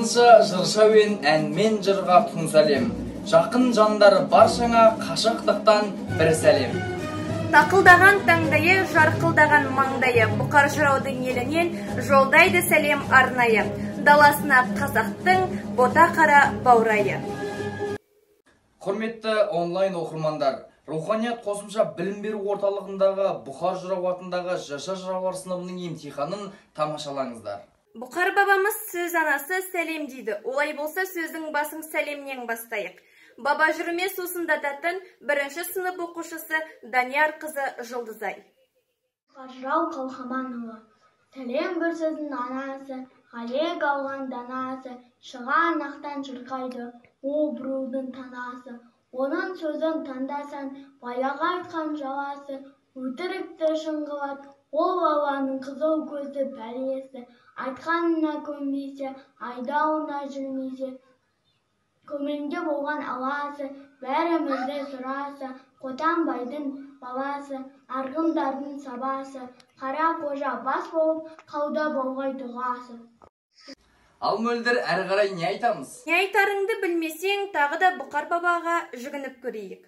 Сыншы жыршы әуен әнмен жырға тұн сәлем. Жақын жандар баршаңа қашықтықтан бір сәлем. Тақылдаған таңдайы, жарқылдаған маңдайы, Бұқар жыраудың елінен жолдайды сәлем арнайы. Даласына қазақтың бота қара баурайы. Құрметті онлайн оқырмандар, Руханият қосымша білім беру орталығындағы Бұқар жырау атындағы ЖШ жыраулар сыныбының емтиханын тамашалаңыздар. Бұқар бабамыз сөз анасы сәлем дейді. Олай болса сөздің басын сәлемнен бастайық. Баба жырымен сусындататын бірінші сынып оқушысы Данияр қызы Жұлдызай. Бұқар жырау Қалқаманұлы. Сәлем бір сөздің анасы, ғалек алған данасы, шығанақтан шырқайды, о біреудің танасы. Оның сөзін таңдасаң, баяғы айтқан жаласы, өтірікті шын қылады, ол баланың қызыл көзді пәлесі, айтқанына көнбесе, айдауына жүрмесе, көңілінде болған аласы, бәрімізді сұраса, Қотанбайдың баласы, арғындардың сабасы, қара қожа бас болып, қалды болғай дұғасы. Ал Мөлдір, әрі қарай не айтамыз? Не айтарыңды білмесең, тағы да Бұқар бабаға жүгініп көрейік.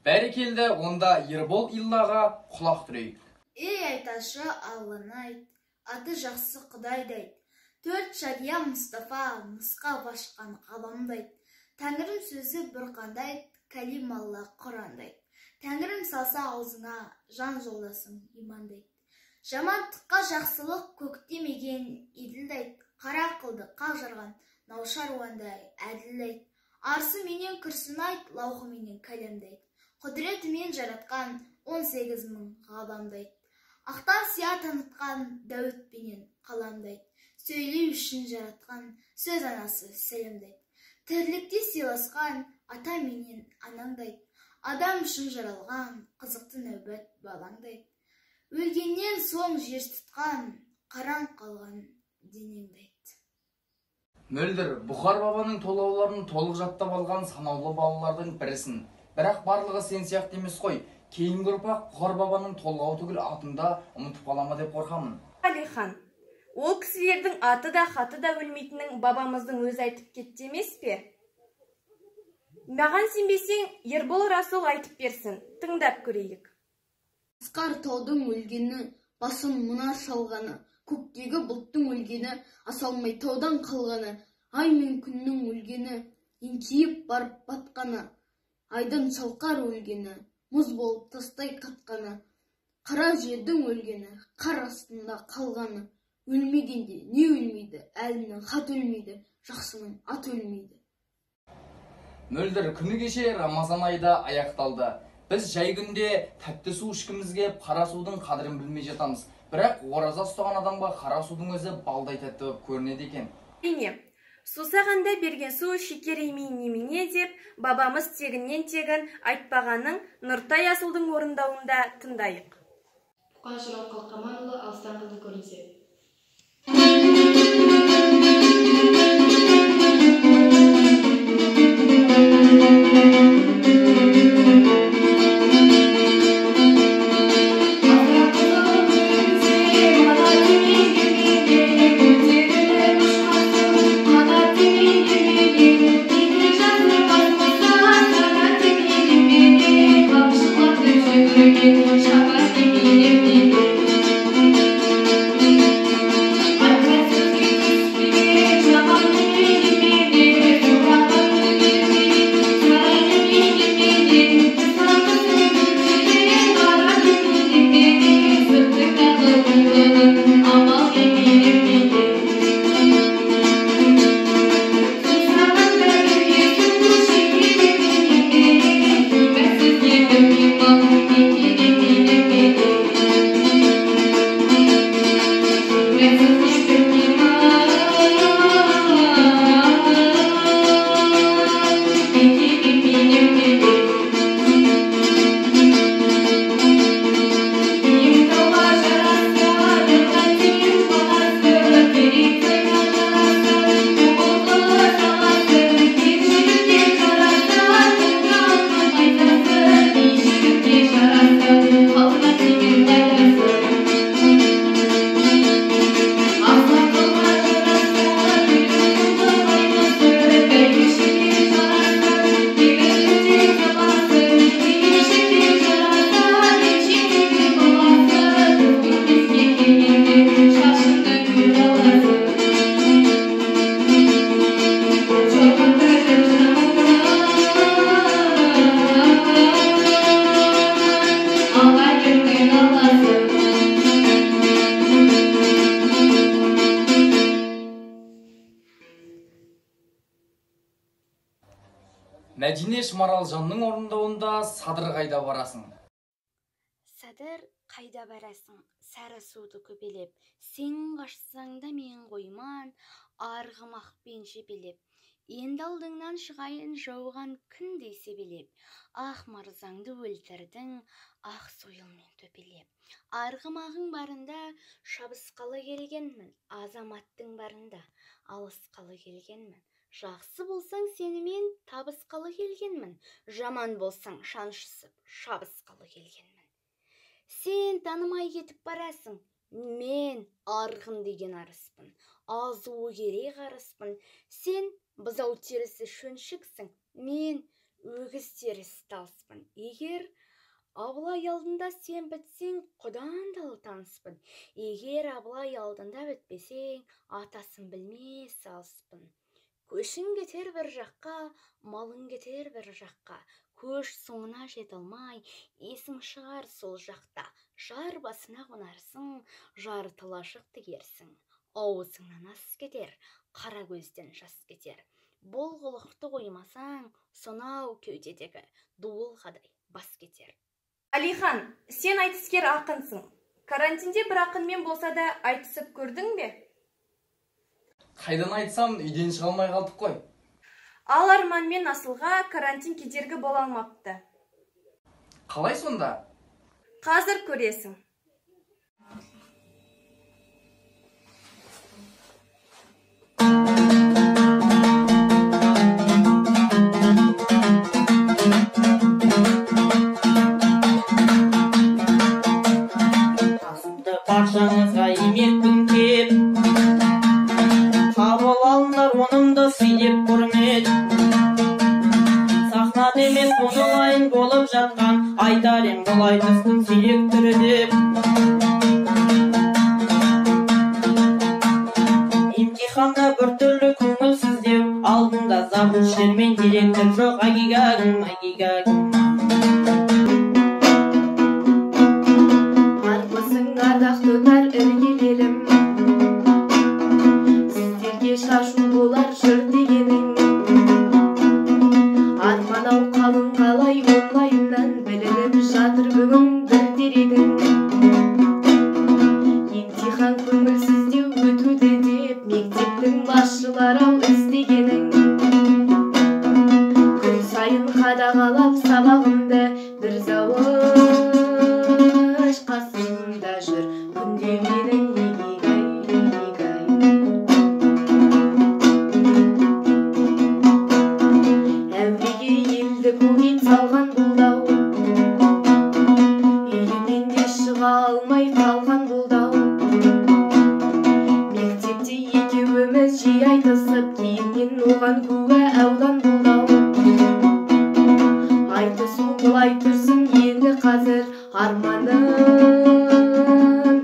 Бәрекелді, онда Ербол Иллаға құлақ түрейік. Ей айташы, Алланы айт, аты жақсы Құдайды айт. Төрт шария Мұстафа, мысқа башқан ғаламды айт. Тәңірім сөзі бұрқанды айт, кәлим Алла Құранды айт. Тәңірім салса аузыңа, жан жолдасың иманды айт. Жамандыққа жақсылық көктемеген еділді айт. Қара қылды қақ жарған наушаруандай әділ айт. Арсы менен күрсін айт, лаухы менен кәлемді айт. Құдіретімен жаратқан 18 мың ғаламды айт. Ақтан сия танытқан дәуітпенен қаламды айт. Сөйлеу үшін жаратқан сөз анасы сәлемді айт. Тірлікте сыйласқан ата менен анаңды айт. Адам үшін жаралған қызықты нәубет балаңды айт. Өлгеннен соң жер тұтқан қараң қалған денеңді айт. Мөлдір, Бұқар бабаның толғауларын толық жаттап алған санаулы балалардың бірісін. Бірақ барлығы сен сияқты емес қой. Кейінгі ұрпақ Бұқар бабаның толғау түгіл атында ұмытып қалама деп қорқамын. Әлихан, ол кісілердің аты да хаты да өлмейтінін бабамыздың өзі айтып кетті емес пе? Маған сенбесең, Ербол Расул айтып берсін, тыңдап көрейік. Асқар таудың өлгені, басын мұнар шалғаны, көктегі бұлттың өлгені, аса алмай таудан қалғаны, ай мен күннің өлгені, еңкейіп барып батқаны, айдын шалқар өлгені, мұз болып тастай қатқаны, қара жердің өлгені, қар астында қалғаны, өлмегенде не өлмейді, әлінің хат өлмейді, жақсының аты өлмейді. Мөлдір, күні кеше Рамазан айы аяқталды. Біз жай күнде тәтті су ішкімізге қара судың қадірін білмей жатамыз. Бірақ ораза ұстаған адамға қара судың өзі балдай тәтті болып көрінеді екен. Әрине, сусағанда берген су шекер емей немене деп бабамыз тегіннен тегін айтпағанын Нұртай Асылдың орындауында тыңдайық. Бұқар жырау Қалқаманұлы алыстан қызыл көрінсе. Жаман Мәдинеш Маралжанның орындауында «Садыр қайда барасың?» Садыр қайда барасың, сары суды көпелеп, сен қашсаң да мен қойман, арғымақпен жебелеп. Енді алдыңнан шығайын жауған күндей себелеп, ақ мырзаңды өлтірдің, ақ сойылмен төпелеп. Арғымағың барында шабысқалы келгенмін, азаматтың барында алысқалы келгенмін. Жақсы болсаң сенімен табысқалы келгенмін, жаман болсаң шаншысып шабысқалы келгенмін. Сен танымай кетіп барасың, мен арғын деген арыспын, азуы керек арыспын. Сен бұзау терісі шөншіксің, мен өгіз терісі талыспын. Егер Абылай алдында сен бітсең, құдан да таныспын. Егер Абылай алдында бітпесең, атасын білмес алыспын. Көшің кетер бір жаққа, малың кетер бір жаққа, көш соңына жете алмай, есің шығар сол жақта. Жар басына қонарсың, жартылашық тігерсің. Аузыңнан ас кетер, қара көзден жас кетер. Бұл қылықты қоймасаң, сонау кеудедегі дуылғадай бас кетер. Алихан, сен айтыскер ақынсың. Карантинде бір ақынмен болса да айтысып көрдің бе? Қайдан айтсам, үйден шыға алмай қалдық қой. Ал Арман мен Асылға карантин кедергі бола алмапты. Қалай сонда? Қазір көресің. Асымды баршаңызға имекпін кеп, қабыл алыңдар онымды сый деп құрмет. Сахнада емес онлайн болып жатқан, айтар ем бұл айтыстың сирек түрі деп. Емтиханда біртүрлі көңілсіздеу, алдында завучтер мен директор жоқ, агигагым, агигагым. Армысың ардақ тұтар іргелі елім, сіздерге шашу болар жыр дегенің. Арман ау қалың қалай онлайннан білініп жатыр бүгін бір дерегің. Емтихан көңілсіздеу өтуді деп мектептің басшылары ау іздегенің. Күн сайын қадағалап сабағымды бір зауыш қасымда жүр күнде менің егегай, егегай. Әуреге елді ковид салған бұлдау, үйінен де шыға алмай қалған бұлдау. Мектепте екеуіміз жиі айтысып, кейіннен оған куә аудан бұлдау. Айтысу былай тұрсын енді қазір, арманның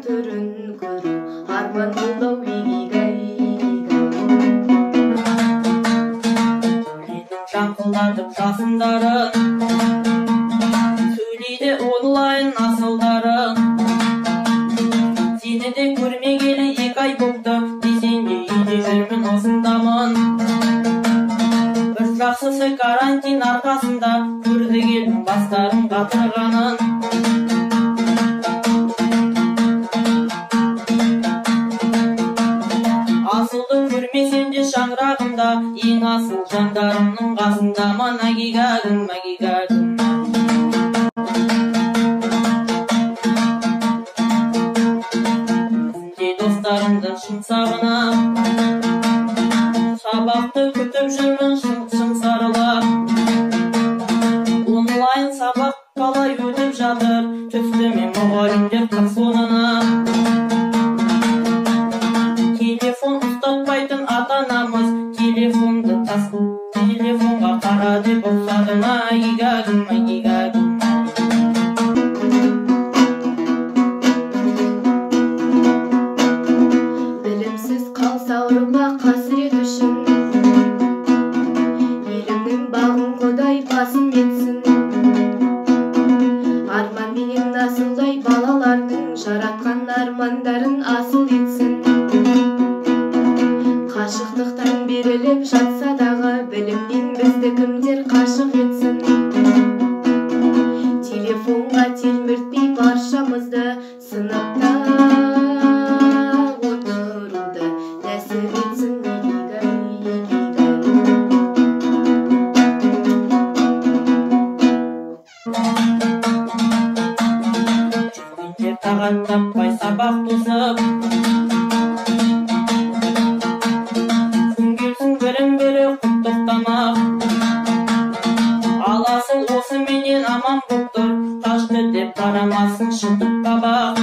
түрін көру арман бұлдау, егегай, егегай. Өлеңнің жаңқылдатып жасындарын, сөйлейді онлайн асылдары. Сені де көрмегелі 2 ай болды, десең де үйде жүрмін осындамын. Бір жақсысы карантин арқасында көрдік елдің бастарын қатырғанын. Асылды көрмесем де шаңырағымда, ең асыл жандарымның қасындамын, агигагым, агигагым. Өзімдей достарымды шын сағынам, сабақты күтіп жүрмін шын сарылап. Онлайн сабақ қалай өтіп жатыр, түсті мен мұғалімдер қыр соңына. Телефон ұстатпайтын ата-анамыз, телефонды тас, телефонға қара деп ұрсады ма, агигагым, агигагым. Білімсіз қалса ұрпақ қасірет үшін, елімнің бағын Құдай басым етсін. Арман менен асылдай балалардың жаратқан армандарын асыл етсін. Қашықтықтан беріліп жатса дағы білімнен бізді кімдер қашық етсін. сабақ тосып. Күн келсін бірін-бірі құттықтамақ. Ал асыл осыменен аман боп тұр, қашты деп қарамасын шытып қабақ.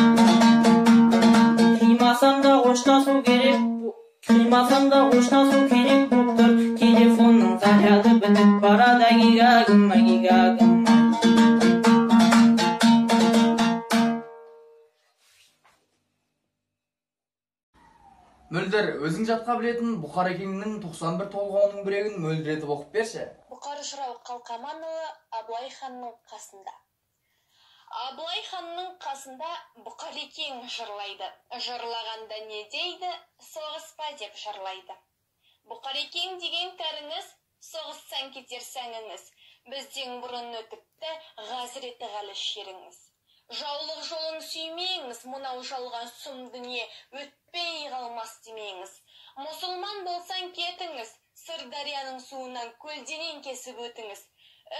Қимасам да қоштасу керек, қимасам да қоштасу керек боп тұр. Телефонның заряды бітіп барады, агигагым, агигагым. Мөлдір, өзің жатқа білетін Бұқарекеңнің 91 толғауының біреуін мөлдіретіп оқып берші. Бұқар жырау Қалқаманұлы Абылай ханның қасында. Абылай ханның қасында Бұқарекең жырлайды. Жырлағанда не дейді? Соғыспа деп жырлайды. Бұқарекең деген кәріңіз, соғыссаң кетер сәңіңіз. Бізден бұрын өтіпті ғазіреті ғалі шеріңіз. Жаулық жолын сүймеңіз, мынау жалған сұм дүние өтпей қалмас демеңіз. Мұсылман болсаң кетіңіз, Сырдарияның суынан көлденең кесіп өтіңіз.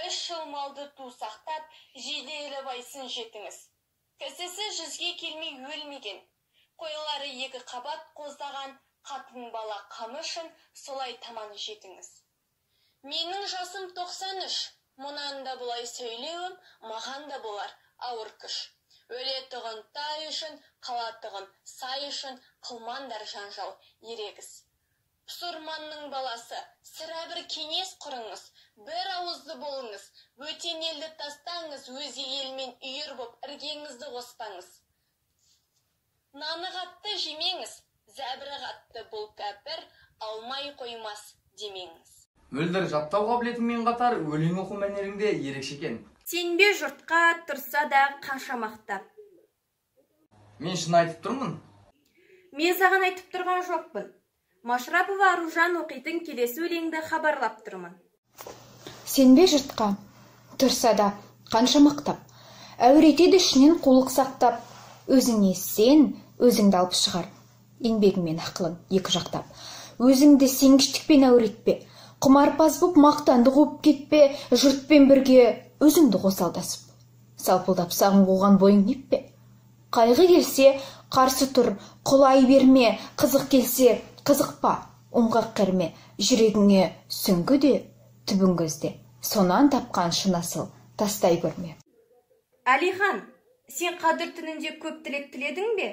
3 жыл малды ту сақтап, жиделі байсын жетіңіз. Кісісі 100-ге келмей өлмеген, қойлары 2 қабат қоздаған, қатын бала қамы үшін солай таман жетіңіз. Менің жасым 93, мұнан да бұлай сөйлеуім, маған да болар ауыр күш. Өлетұғын тай үшін, қалатұғын сай үшін, қылмандар жанжал ерегіс. Пұсырманның баласы, сірә бір кеңес құрыңыз, бір ауызды болыңыз, бөтен елді тастаңыз, өзге елмен үйір боп іргеңізді қоспаңыз. Наны қатты жемеңіз, зәбірі қатты бұл кәпір, алмай қоймас демеңіз. Мөлдір, жаттау қабілетіңмен қатар өлең оқу мәнерің де ерекше екен. Сенбе жұртқа тұрса да қанша мақтап. Мен шын айтып тұрмын. Мен саған айтып тұрған жоқпын. Машрапова Аружан оқитын келесі өлеңді хабарлап тұрмын. Сенбе жұртқа тұрса да қанша мақтап, әуретеді ішінен қулық сақтап, өзіңе сен, өзіңді алып шығар, еңбегіңмен ақылың екі жақтап. Өзіңді сенгіштікпен әуретпе, құмарпаз боп мақтанды қуып кетпе, жұртпен бірге өзіңді қосалдасып, салпылдап сағын қуған бойың неппе? Қайғы келсе, қарсы тұр, құлай берме, қызық келсе, қызықпа, оңғақ керме, жүрегіңе сүңгі де, түбін көзде, сонан тапқан шын асыл, тастай көрме. Әлихан, сен қадір түнінде көп тілек тіледің бе?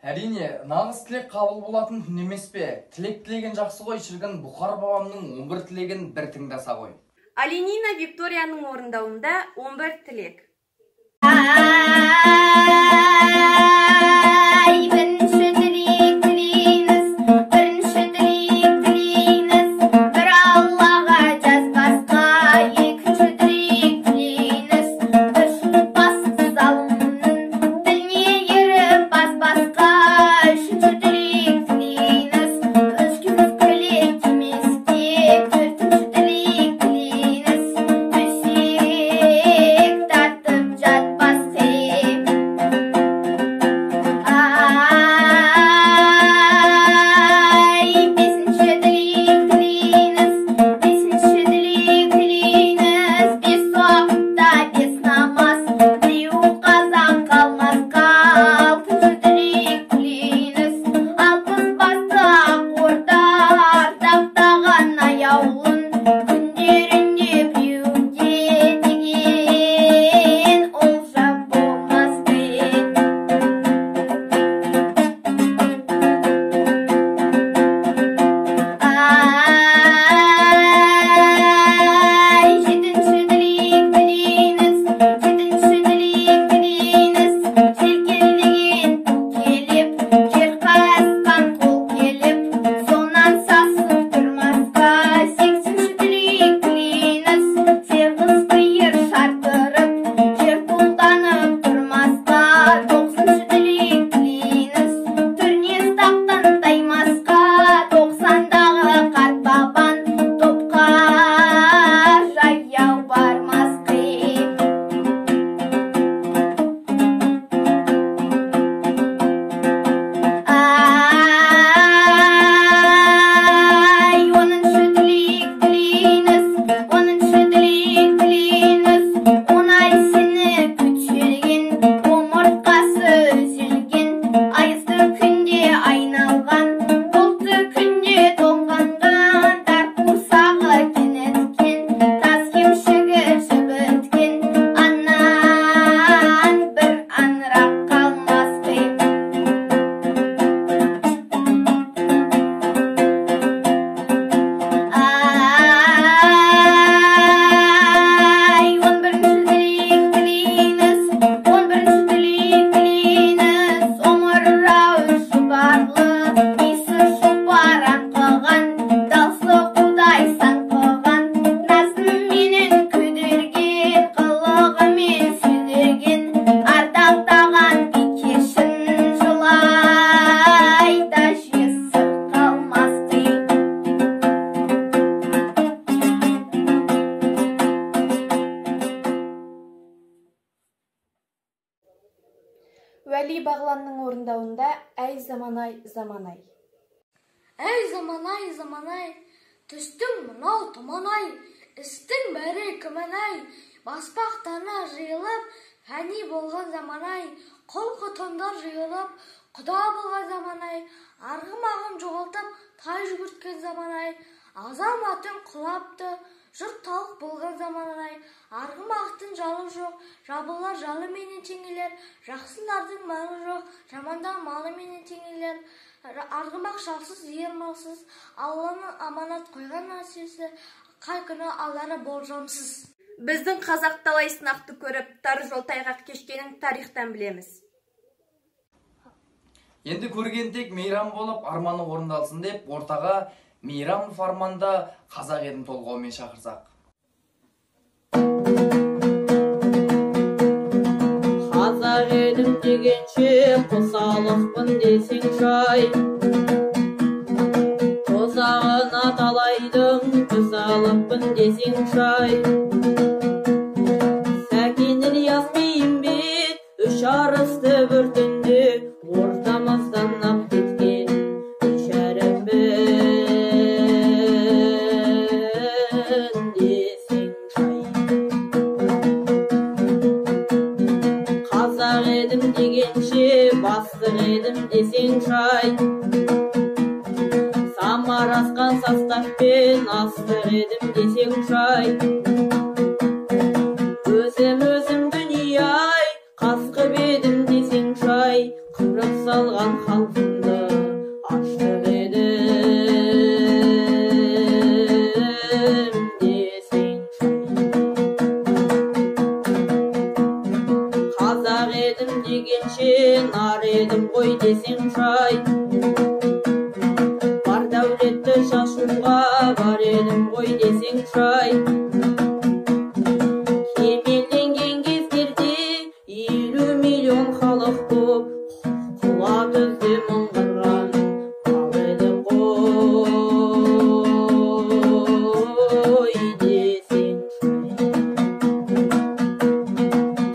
Әрине, нағыз тілек қабыл болатын түн емес пе? Тілек тілеген жақсы ғой, шіркін, Бұқар бабамның 11 тілегін бір тыңдаса ғой. Аленина Викторияның орындауында 11 тілек. Ай, бірінші тілек тілейміз, бірінші тілек тілейміз, бір Аллаға жазбасқа, екінші тілек тілейміз, бір шықпас залымның тіліне еріп баспасқа, үшінші тілек тілейміз, өзгеміз көйлек кимеске, төртінші тілек тілейміз, төсек тартып жатпасқа. Ұланның орындауында «Әй заманай, заманай». Әй заманай, заманай, түстің мынау тұманай, істің бәрі күмәнай, баспақтана жиылып, фәни болған заманай, құл-құтындар жиылып, құда болған заманай, арғымағын жоғалтып, тай жүгірткен заманай, азаматың құлапты, жұрт талық болған заманай, арғымақтың жалы жоқ, жабылар жалыменен теңелер, жақсылардың малы жоқ, жамандар малыменен теңелер, арғымақ жалсыз, ер малсыз, Алланың аманат қойған нәрсесі, қай күні алары болжамсыз. Біздің қазақ талай сынақты көріп, тар жол тайғақ кешкенін тарихтан білеміз. Енді көрген тек мейрам болып, арманы орындалсын деп, ортаға Мейрамов Арманда «Қазақ едім» толғауымен шақырсақ. Қазақ едім дегенше қосалықпын десең шай, қосағына талайдың күс алыппын десең шай. Сәкен Ілияс Бейімбет үш арысты бір түнде ортамыздан ап кеткен үш әріпін десең шай. Қазақ едім дегенше бастық едім десең шай, самарасқан составпен астық едім десең шай. Өзім өзім дүние-ай қасқып едім десең шай, қырып салған халқымды аштық едім десең шай. Қазақ едім дегенше нар едім ғой десең шай, бар дәулетті шашуға бар едім ғой десең шай. Кемелденген кездерде 50 миллион халық боп, құла түзде мың қырған мал едім ғой десең шай.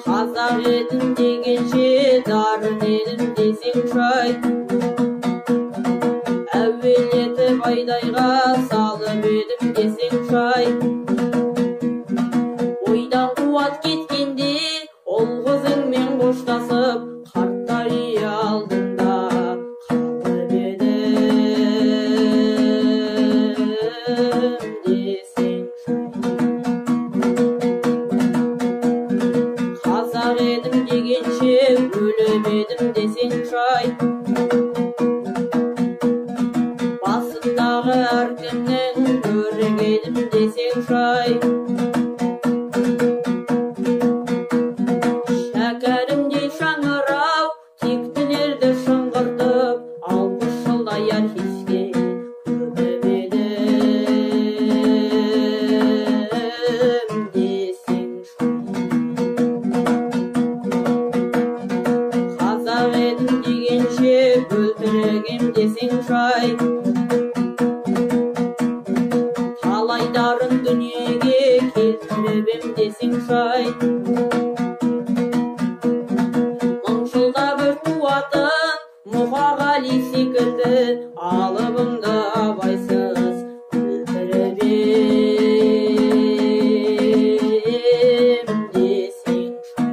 Қазақ едім дегенше дарын едім десең шай, әуелетіп айдайға салып едім десең шай. Ойдан қуат кеткенде ұл қызыңмен қоштасып, қарттар үйі алдында қалып едім десең шай. Қазақ едім дегенше өліп едім десең шай, басындағы әркімнің бөрік едім десең шай. Шәкәрімдей шаңырау тектілерді шыңғыртып, 60 жылдай архивке көміп едім десең шай. Қазақ едім дегенше өлтіргем десең шай, талайдарын дүниеге келтіріп ем десең шай. Мың жылда бір туатын Мұқағали секілді алыбыңды абайсыз өлтіріп ем десең шай.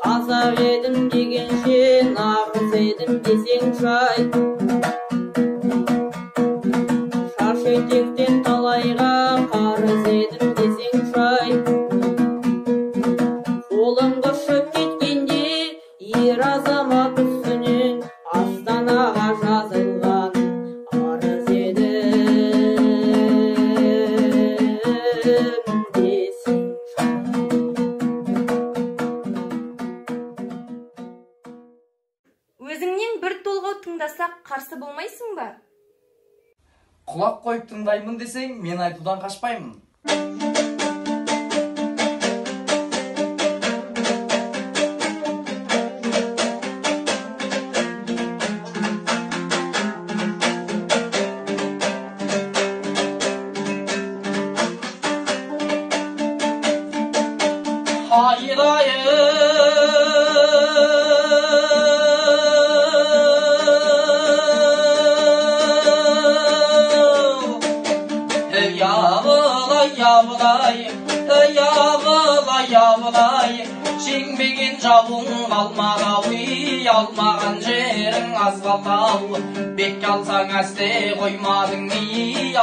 Қазақ едім дегенше нағыз едім десең шай, шаш етектен талайға қарыз едім десең шай. Қолың қышып кеткенде ер азамат үстінен Астанаға жазылған арыз едім десең шай. Өзіңнен бір толғау тыңдасақ қарсы болмайсың ба? Құлақ қойып тыңдаймын десең, мен айтудан қашпаймын. Айғайым Жеңбеген жауың қалмады ау, алмаған жерің аз қалды ау. Бетке алсаң әсте қоймадың,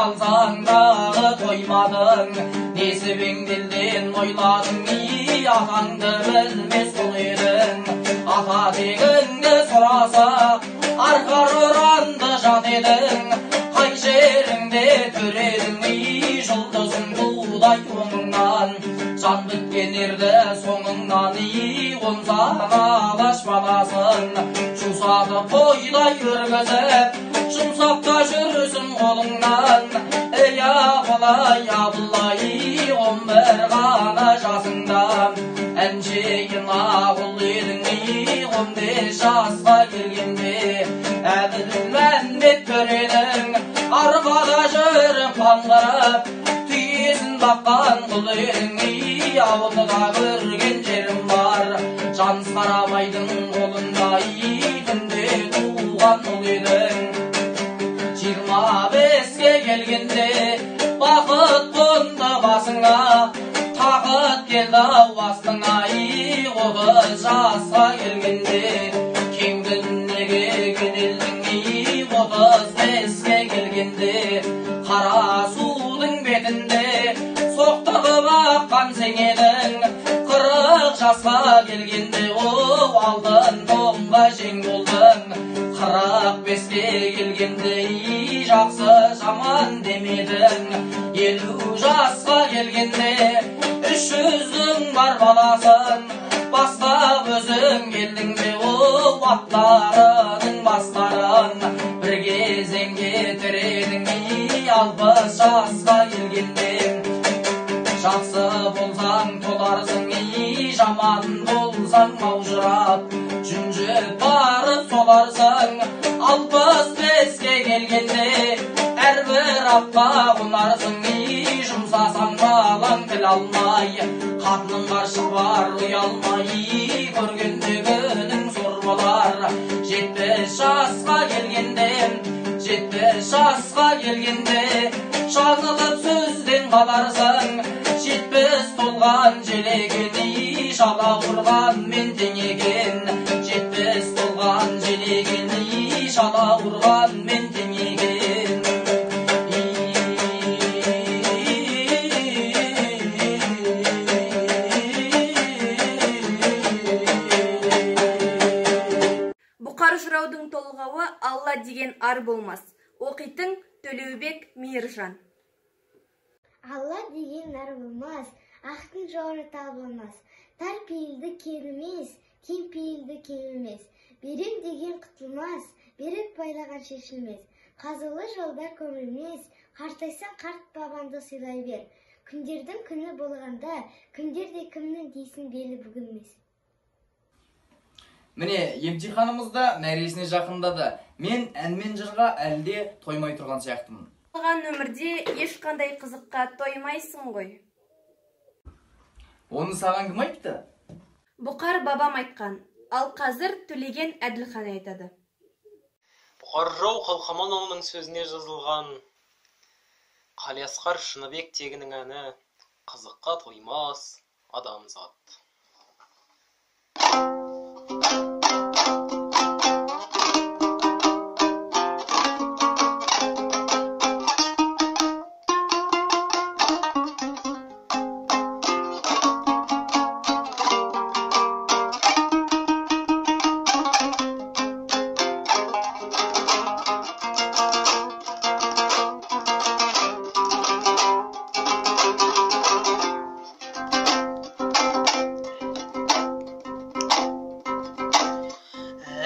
алсаң дағы тоймадың. Несібеңді елден ойладың, атаңды білмес құл едің. Ата тегіңді сұраса, арқар ұранды жат едің. Қай жеріңде төредің, жұлдызың тудай оңыңнан. Жан біткен ерді соңыңнан, қонсаң алаш баласын. Жусатып қойдай өргізіп, жұмсап та жүрсін қолыңнан. Ей Абылай, Абылай, 11 ғана жасыңда. Әншейін ақыл едің, 15 жасқа келгенде. Әділмәмбет төренің арқада жүріп қаңғырып, түйесін баққан құл едің, ауылда көрген жерім бар. Жан Сарабайдың қолында, түнде туған ұл едің. 25-ке келгенде бақыт қонды басыңа, тақыт келді ау астыңа. 30 жасқа келгенде кең дүниеге кенелдің, 35-ке келгенде қара судың бетінде соқтығып аққан сен едің. 40 жасқа келгенде алтын томға жең болдың. 45-ке келгенде жақсы жаман демедің. 50 жасқа келгенде 300-дің бар баласын бастап өзің келдің бе, аттарының бастарын бір кезеңге тіредің. 60 жасқа келгенде жақсы болсаң толарсың, жаман болсаң маужырап жүнжіп барып соларсың. 65-ке келгенде әрбір атқа қонарсың, жұмсасаң балаң тіл алмай, қатының қаршы бар ұялмай, көргенде күнің зор болар. 70 жасқа келгенде, 70 жасқа келгенде жаңылып сөзден қаларсың. 70 толған жел екен, шала ұрғанмен тең екен. 70 толған жел екен, шала ұрғанмен тең екен. Бұқар жыраудың толғауы Алла деген ар болмас. Оқитын Төлеубек Мейіржан. Алла деген ар болмас, ақтың жоры табылмас. Тар пейілді кең емес, кең пейілді кемімес. Берем деген құтылмас, беріп байлаған шешілмес. Қазулы жолда көмілмес, қартайсаң қарт бабаңды сыйлай бер. Күндердің күні болғанда, кімдер де кімнің дейсің белі бүгілмес. Міне, емтиханымыз да мәресіне жақындады. Мен ән мен жырға әлі де тоймай тұрған сияқтымын. Алған өмірде ешқандай қызыққа тоймайсың ғой. Оны саған кім айтты? Бұқар бабам айтқан. Ал қазір Төлеген Әділхан айтады. Бұқар жырау Қалқаманұлының сөзіне жазылған Қалиасқар Шыныбек тегінің әні «Қызыққа тоймас адамзат».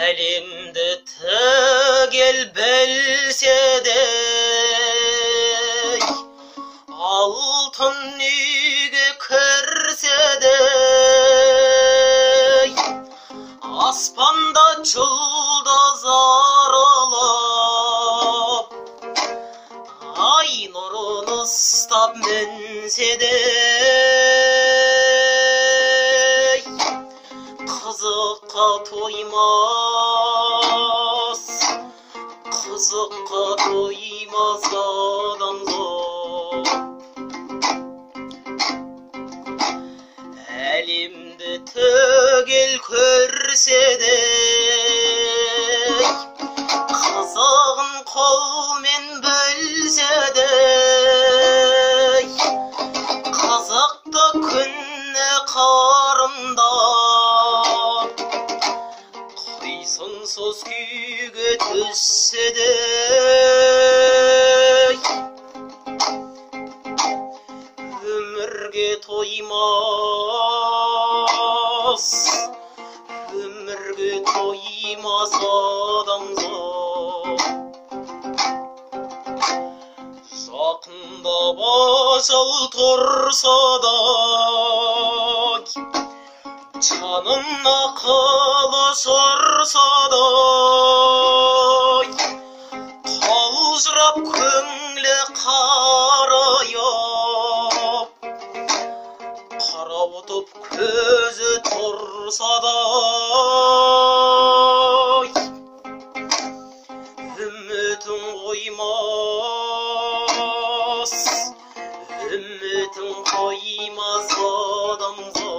Әлемді түгел білсе де, алтын үйге кірсе де, аспанда жұлдыз аралап, ай нұрын ұстап мінсе де, қызыққа тоймас, қызыққа тоймас адамзат. Әлемді Түгел көрсе де, қызығын қолмен білсе де, қызықты күні қарындап, қисынсыз күйге түссе де, өмірге тоймас, өмірге тоймас адамзат. Жақындап ажал тұрса да, жанына қылыш ұрса да, қалжырап көңілі қарайып, қарауытып көзі тұрса да, үмітін қоймас, үмітін қоймас адамзат.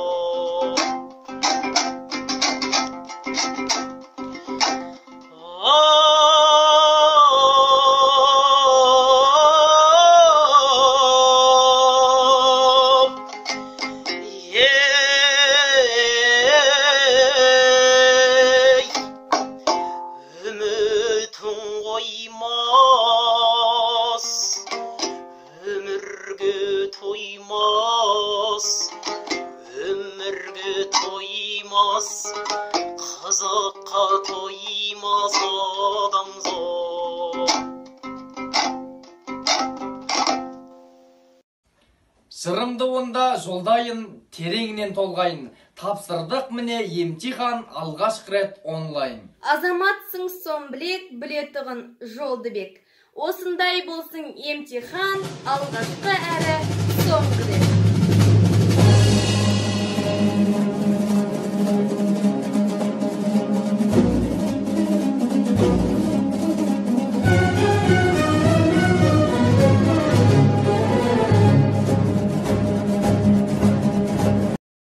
Үмітін қоймас, өмірге тоймас, өмірге тоймас, қызыққа тоймас адамзат. Жырымды онда жолдайын, тереңінен толғайын. Тапсырдық міне емтихан алғашқы рет онлайн. Азаматсың сом білек, білетұғын Жолдыбек. Осындай болсын емтихан алғашқы әрі соңғы рет.